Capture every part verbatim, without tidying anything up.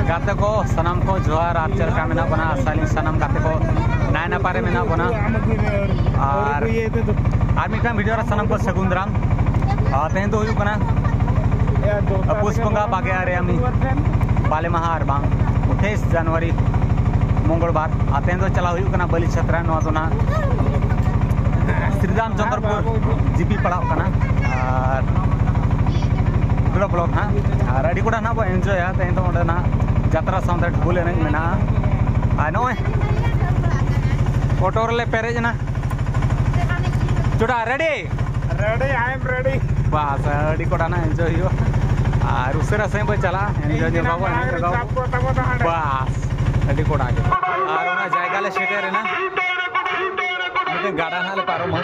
ᱜᱟᱛᱮ ᱠᱚ ᱥᱟᱱᱟᱢ ᱠᱚ ᱡᱚᱦᱟᱨ᱾ ᱟᱨ ᱪᱮᱫ ᱞᱮᱠᱟ ᱢᱮᱱᱟᱜ ᱵᱚᱱᱟ? ᱟᱥᱟᱭᱟᱞᱤᱧ ᱥᱟᱱᱟᱢ ᱜᱟᱛᱮ ᱠᱚ ᱱᱟᱭ ᱱᱟᱯᱟᱭ ᱨᱮ ᱢᱮᱱᱟᱜ ᱵᱚᱱᱟ᱾ ᱟᱨ ᱟᱨ ᱢᱤᱫᱴᱟᱝ ᱵᱷᱤᱰᱤᱭᱳ ᱨᱮ ᱥᱟᱱᱟᱢ ᱠᱚ ᱥᱟᱹᱜᱩᱱ ᱫᱟᱨᱟᱢ᱾ ᱟᱨ ᱛᱮᱦᱮᱧ ᱫᱚ ᱦᱩᱭᱩᱜ ᱠᱟᱱᱟ ᱯᱩᱥ ᱵᱚᱸᱜᱟ ᱵᱟᱜᱮ ᱟᱨᱮ ᱟᱢᱤ ᱵᱟᱞᱮ ᱢᱟᱦᱟ, ᱟᱨ ᱵᱟᱝ ᱟᱴᱷᱟᱥ ᱡᱟᱱᱩᱣᱟᱨᱤ ᱢᱚᱝᱜᱚᱞ ᱵᱟᱨ᱾ ᱟᱨ ᱛᱮᱦᱮᱧ ᱫᱚ ᱪᱟᱞᱟᱣ ᱦᱩᱭᱩᱜ ᱠᱟᱱᱟ ᱵᱟᱹᱞᱤ ᱪᱷᱟᱛᱨᱟ, ᱱᱚᱣᱟ ᱫᱚ ᱱᱟᱦᱟᱜ ᱥᱨᱤᱨᱟᱢ ᱪᱚᱸᱫᱽᱨᱚᱯᱩᱨ ᱡᱤᱯᱤ ᱯᱟᱲᱟᱜ ᱠᱟᱱᱟ᱾ ᱟᱨ ᱵᱞᱚᱠ ᱦᱟᱸᱜ, ᱟᱨ ᱟᱹᱰᱤ ᱠᱚᱲᱟ ᱱᱟᱦᱟᱜ ᱵᱚ ᱮᱱᱡᱚᱭᱟ ᱛᱮᱦᱮᱧ ᱫᱚ ᱚᱸᱰᱮ ᱱᱟᱦᱟᱜ ᱡᱟᱛᱨᱟ ᱥᱟᱶᱛᱮ ᱰᱷᱳᱞ ᱮᱱᱮᱡ ᱢᱮᱱᱟᱜᱼᱟ᱾ ᱟᱨ ᱱᱚᱜᱼᱚᱭ ᱚᱴᱳ ᱨᱮᱞᱮ ᱯᱮᱨᱮᱡ ᱮᱱᱟ᱾ ᱪᱚᱰᱟ, ready? Ready, I am ready. ᱵᱟᱥ, ᱟᱹᱰᱤ ᱠᱚᱲᱟ ᱱᱟᱜ ᱮᱱᱡᱚᱭ ᱦᱩᱭᱩᱜᱼᱟ᱾ ᱟᱨ ᱩᱥᱟᱹᱨᱟ ᱥᱟᱺᱦᱤᱡ ᱵᱚ ᱪᱟᱞᱟᱜᱼᱟ, ᱮᱱᱡᱚᱭ ᱧᱚᱜᱟᱵᱚ, ᱮᱱᱮᱡ ᱧᱚᱜᱟᱵᱚ᱾ ᱵᱟᱥ, ᱟᱹᱰᱤ ᱠᱚᱲᱟ ᱜᱮ᱾ ᱟᱨ ᱚᱱᱟ ᱡᱟᱭᱜᱟ ᱞᱮ ᱥᱮᱴᱮᱨ ᱮᱱᱟ᱾ ᱢᱤᱫᱴᱮᱱ ᱜᱟᱰᱟ ᱱᱟᱜ ᱞᱮ ᱯᱟᱨᱚᱢᱟ,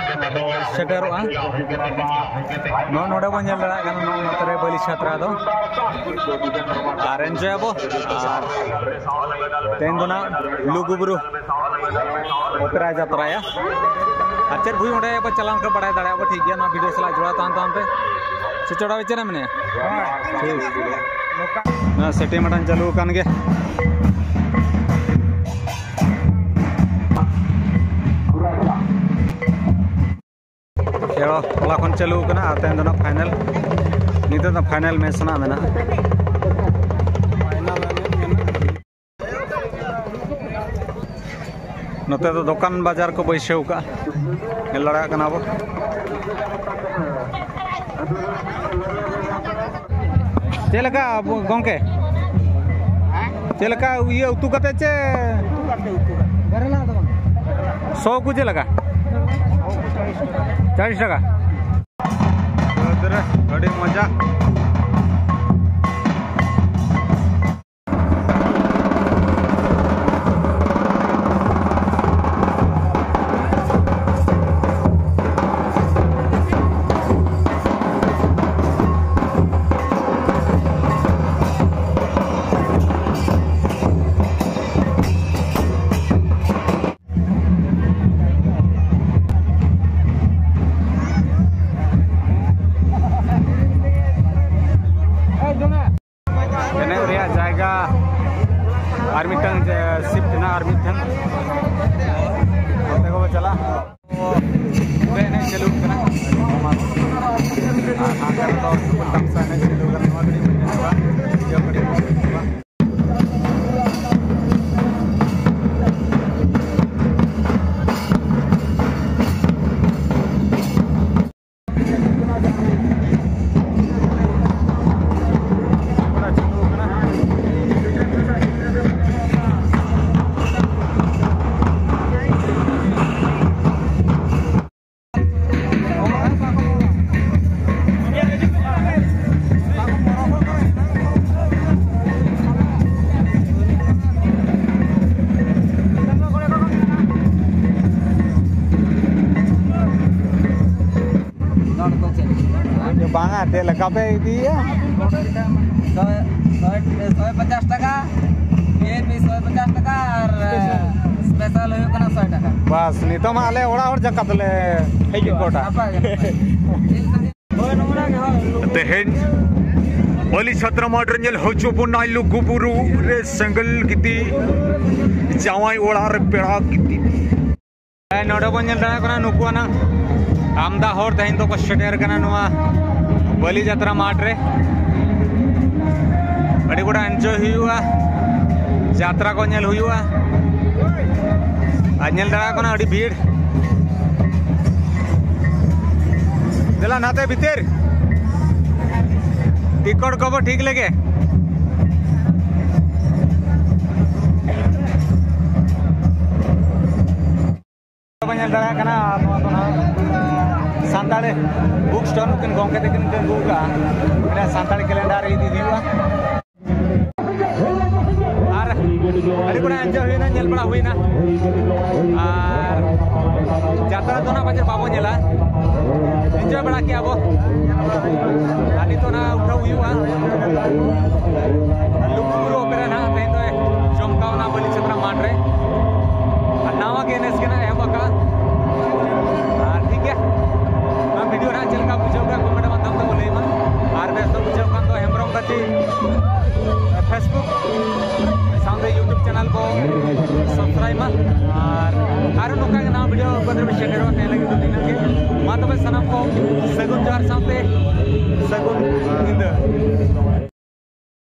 ᱥᱮᱴᱮᱨᱚᱜᱼᱟ᱾ ᱱᱚᱜᱼᱚ ᱱᱚᱰᱮ ᱵᱚᱱ ᱧᱮᱞ ᱫᱟᱲᱮᱭᱟᱜ ᱠᱟᱱᱟ, ᱱᱚᱜᱼᱚ ᱱᱚᱛᱮ ᱨᱮ ᱵᱟᱹᱞᱤ ᱪᱷᱟᱛᱨᱟ ᱫᱚ᱾ ᱟᱨ ᱮᱱᱡᱚᱭ ᱟᱵᱚ᱾ ᱟᱨ ᱛᱮᱦᱮᱧ ᱫᱚ ᱱᱟᱜ ᱞᱩᱜᱩᱵᱩᱨᱩ ᱚᱯᱮᱨᱟ ᱡᱟᱛᱨᱟᱭᱟ᱾ ᱟᱨ ᱪᱮᱫ ᱵᱷᱩᱭ ᱚᱸᱰᱮ ᱵᱚ ᱪᱟᱞᱟᱣ ᱞᱮᱱᱠᱷᱟᱱ ᱵᱟᱲᱟᱭ ᱫᱟᱲᱮᱭᱟᱜᱼᱟ ᱵᱚ, ᱴᱷᱤᱠ ᱜᱮᱭᱟ? ᱱᱚᱣᱟ ᱵᱷᱤᱰᱤᱭᱳ ᱥᱟᱞᱟᱜ ᱡᱚᱲᱟᱣ ᱛᱟᱦᱮᱱ ᱛᱟᱵᱚᱱ ᱯᱮ᱾ ᱥᱮ ᱪᱚᱲᱟ ᱵᱤᱪᱟᱹᱨ ᱨᱮ ᱢᱮᱱᱟᱭᱟ? ᱴᱷᱤᱠ᱾ ᱱᱚᱣᱟ ᱥᱮᱴᱤᱝ ᱢᱤᱫᱴᱟᱝ ᱪᱟᱹᱞᱩ ᱟᱠᱟᱱ ᱜᱮ᱾ ᱠᱷᱮᱞ ᱦᱚᱞᱟ ᱠᱷᱚᱱ ᱪᱟᱹᱞᱩ ᱟᱠᱟᱱᱟ ᱟᱨ ᱛᱮᱦᱮᱧ ᱫᱚ ᱱᱟᱜ ᱯᱷᱟᱭᱱᱮᱞ᱾ ᱱᱤᱛᱚᱜ ᱫᱚ ᱯᱷᱟᱭᱱᱮᱞ ᱢᱮᱪ ᱨᱮᱱᱟᱜ ᱢᱮᱱᱟᱜᱼᱟ᱾ ᱱᱚᱛᱮ ᱫᱚ ᱫᱚᱠᱟᱱ ᱵᱟᱡᱟᱨ ᱠᱚ ᱵᱟᱹᱭᱥᱟᱹᱣ ᱠᱟᱜᱼᱟ, ᱧᱮᱞ ᱫᱟᱲᱮᱭᱟᱜ ᱠᱟᱱᱟ ᱵᱚ᱾ ᱪᱮᱫ ᱞᱮᱠᱟ ᱜᱚᱝᱠᱮ? ᱪᱮᱫ ᱞᱮᱠᱟ ᱤᱭᱟᱹ ᱩᱛᱩ ᱠᱟᱛᱮ ᱪᱮ? ᱥᱚ ᱠᱚ ᱪᱮᱫ ᱞᱮᱠᱟ? ᱪᱟᱞᱤᱥ ᱴᱟᱠᱟ᱾ ᱵᱟᱹᱫᱽ ᱨᱮ ᱟᱹᱰᱤ ᱢᱚᱡᱟ᱾ ᱟᱨ ᱫᱚ ᱰᱚᱵᱚᱞ ᱛᱟᱢᱥᱟ ᱮᱱᱮᱡ ᱪᱟᱹᱞᱩ ᱠᱟᱱᱟ, ᱱᱚᱣᱟ ᱜᱷᱟᱹᱲᱤᱡ ᱵᱚᱱ ᱧᱮᱞ ᱠᱚᱣᱟ, ᱵᱷᱤᱰᱤᱭᱳ ᱜᱷᱟᱹᱲᱤᱡ ᱵᱚᱱ ᱧᱮᱞ ᱠᱚᱣᱟ᱾ ᱵᱟᱝᱟ, ᱪᱮᱫ ᱞᱮᱠᱟ ᱯᱮ ᱤᱫᱤᱭᱮᱫᱼᱟ? ᱥᱚᱭ, ᱥᱚᱭ, ᱥᱚᱭ ᱯᱚᱪᱟᱥ ᱴᱟᱠᱟ, ᱵᱷᱤ ᱟᱭ ᱯᱤ ᱥᱚᱭ ᱯᱚᱪᱟᱥ ᱴᱟᱠᱟ ᱟᱨ ᱥᱯᱮᱥᱟᱞ ᱦᱩᱭᱩᱜ ᱠᱟᱱᱟ ᱥᱚᱭ ᱴᱟᱠᱟ᱾ ᱵᱟᱥ, ᱱᱤᱛᱚᱜ ᱢᱟ ᱟᱞᱮ ᱚᱲᱟᱜ ᱦᱚᱲ ᱡᱟᱠᱟᱛ ᱞᱮ ᱦᱮᱡ ᱠᱚᱴᱟ᱾ ᱱᱟᱯᱟᱭ ᱜᱮ, ᱱᱟᱯᱟᱭ ᱜᱮ᱾ ᱦᱳᱭ, ᱱᱚᱜᱼᱚ ᱱᱟ ᱜᱮ, ᱦᱳᱭ᱾ ᱛᱮᱦᱮᱧ ᱵᱟᱹᱞᱤ ᱪᱷᱟᱛᱨᱟ ᱢᱟᱴᱷ ᱨᱮ ᱧᱮᱞ ᱦᱚᱪᱚ ᱵᱚᱱᱟᱭ ᱞᱩᱜᱩ ᱵᱩᱨᱩ ᱨᱮ ᱥᱮᱸᱜᱮᱞ ᱜᱤᱛᱤᱡ, ᱡᱟᱶᱟᱭ ᱚᱲᱟᱜ ᱨᱮ ᱯᱮᱲᱟ ᱜᱤᱛᱤᱡ᱾ ᱱᱚᱰᱮ ᱵᱚᱱ ᱧᱮᱞ ᱫᱟᱲᱮᱭᱟᱜ ᱠᱟᱱᱟ, ᱱᱩᱠᱩ ᱟᱱᱟᱝ ᱟᱢᱫᱟ ᱦᱚᱲ ᱛᱮᱦᱮᱧ ᱫᱚᱠᱚ ᱥᱮᱴᱮᱨ ᱠᱟᱱᱟ ᱱᱚᱣᱟ ᱵᱟᱹᱞᱤ ᱡᱟᱛᱨᱟ ᱢᱟᱴᱷ ᱨᱮ᱾ ᱟᱹᱰᱤ ᱜᱚᱴᱟᱝ ᱮᱱᱡᱚᱭ ᱦᱩᱭᱩᱜᱼᱟ, ᱡᱟᱛᱨᱟ ᱠᱚ ᱧᱮᱞ ᱦᱩᱭᱩᱜᱼᱟ᱾ ᱟᱨ ᱧᱮᱞ ᱫᱟᱲᱮᱭᱟᱜ ᱠᱟᱱᱟ ᱟᱹᱰᱤ ᱵᱷᱤᱲ᱾ ᱫᱮᱞᱟ ᱱᱟᱛᱮ ᱵᱷᱤᱛᱤᱨ, ᱴᱤᱠᱚᱴ ᱠᱚᱵᱚ ᱴᱷᱤᱠ ᱞᱮᱜᱮ᱾ ᱵᱚᱱ ᱧᱮᱞ ᱫᱟᱲᱮᱭᱟᱜ ᱠᱟᱱᱟ, ᱟᱨ ᱱᱚᱣᱟ ᱫᱚ ᱱᱟᱦᱟᱜ ᱥᱟᱱᱛᱟᱲᱤ ᱵᱩᱠ ᱥᱴᱚᱞ ᱱᱩᱠᱤᱱ ᱜᱚᱢᱠᱮ ᱛᱟᱹᱠᱤᱱ ᱠᱤᱱ ᱟᱹᱜᱩ ᱠᱟᱜᱼᱟ᱾ ᱢᱤᱫᱴᱟᱝ ᱥᱟᱱᱛᱟᱲᱤ ᱠᱮᱞᱮᱱᱰᱟᱨ ᱤᱫᱤ ᱦᱩᱭᱩᱜᱼᱟ᱾ ᱟᱨ ᱟᱹᱰᱤ ᱠᱚᱲᱟ ᱮᱱᱡᱚᱭ ᱦᱩᱭᱱᱟ, ᱧᱮᱞ ᱵᱟᱲᱟ ᱦᱩᱭᱱᱟ᱾ ᱟᱨ ᱡᱟᱛᱨᱟ ᱫᱚ ᱱᱟᱜ ᱯᱟᱪᱮᱫ ᱵᱟᱵᱚ ᱧᱮᱞᱟ, ᱮᱱᱡᱚᱭ ᱵᱟᱲᱟ ᱠᱮᱜᱼᱟ ᱵᱚ᱾ ᱟᱨ ᱱᱤᱛᱚᱜ ᱱᱟᱜ ᱩᱴᱷᱟᱹᱣ ᱦᱩᱭᱩᱜᱼᱟ᱾ ᱞᱩᱜᱩᱵᱩᱨᱩ ᱚᱯᱮᱨᱟ ᱱᱟᱜ ᱛᱮᱦᱮᱧ ᱫᱚᱭ ᱪᱚᱢᱠᱟᱣᱱᱟ ᱵᱟᱹᱞᱤ ᱪᱷᱟᱛᱨᱟ ᱢᱟᱴᱷ ᱨᱮ᱾ ᱟᱨ ᱱᱟᱣᱟ ᱜᱮ ᱱᱮᱥ ᱜᱮ ᱱᱟᱜ ᱮᱦᱚᱵ ᱟᱠᱟᱜᱼᱟ᱾ ᱟᱨ ᱴᱷᱤᱠ ᱜᱮᱭᱟ, ᱱᱚᱣᱟ ᱵᱷᱤᱰᱤᱭᱳ ᱱᱟᱜ ᱪᱮᱫ ᱞᱮᱠᱟ ᱵᱩᱡᱷᱟᱹᱣ ᱠᱟᱱᱟ ᱠᱚᱢᱮᱱᱴ ᱢᱟᱫᱽᱫᱷᱚᱢ ᱛᱮ ᱵᱚ ᱞᱟᱹᱭ ᱢᱟ᱾ ᱟᱨ ᱵᱮᱥ ᱫᱚ ᱵᱩᱡᱷᱟᱹᱣ ᱠᱷᱟᱱ ᱫᱚ ᱦᱮᱢᱵᱨᱚᱢ ᱜᱟᱛᱮ Facebook ᱥᱟᱶᱛᱮ YouTube ᱪᱮᱱᱮᱞ ᱠᱚ ᱥᱟᱵᱥᱠᱨᱟᱭᱤᱵ ᱢᱟ᱾ ᱟᱨ ᱟᱨᱚ ᱱᱚᱝᱠᱟ ᱜᱮ ᱱᱟᱣᱟ ᱵᱷᱤᱰᱤᱭᱳ ᱵᱟᱹᱫᱽ ᱨᱮ ᱥᱮᱴᱮᱨᱚᱜᱼᱟ, ᱛᱮᱦᱮᱧ ᱞᱟᱹᱜᱤᱫ ᱫᱚ ᱱᱤᱱᱟᱹᱜ ᱜᱮ᱾ ᱢᱟ ᱛᱚᱵᱮ᱾ ᱥᱟᱱᱟᱢ ᱠᱚ ᱥᱟᱹᱜᱩᱱ ᱡᱚᱦᱟᱨ ᱥᱟᱶᱛᱮ ᱥᱟᱹᱜᱩᱱ ᱧᱤᱫᱟᱹ᱾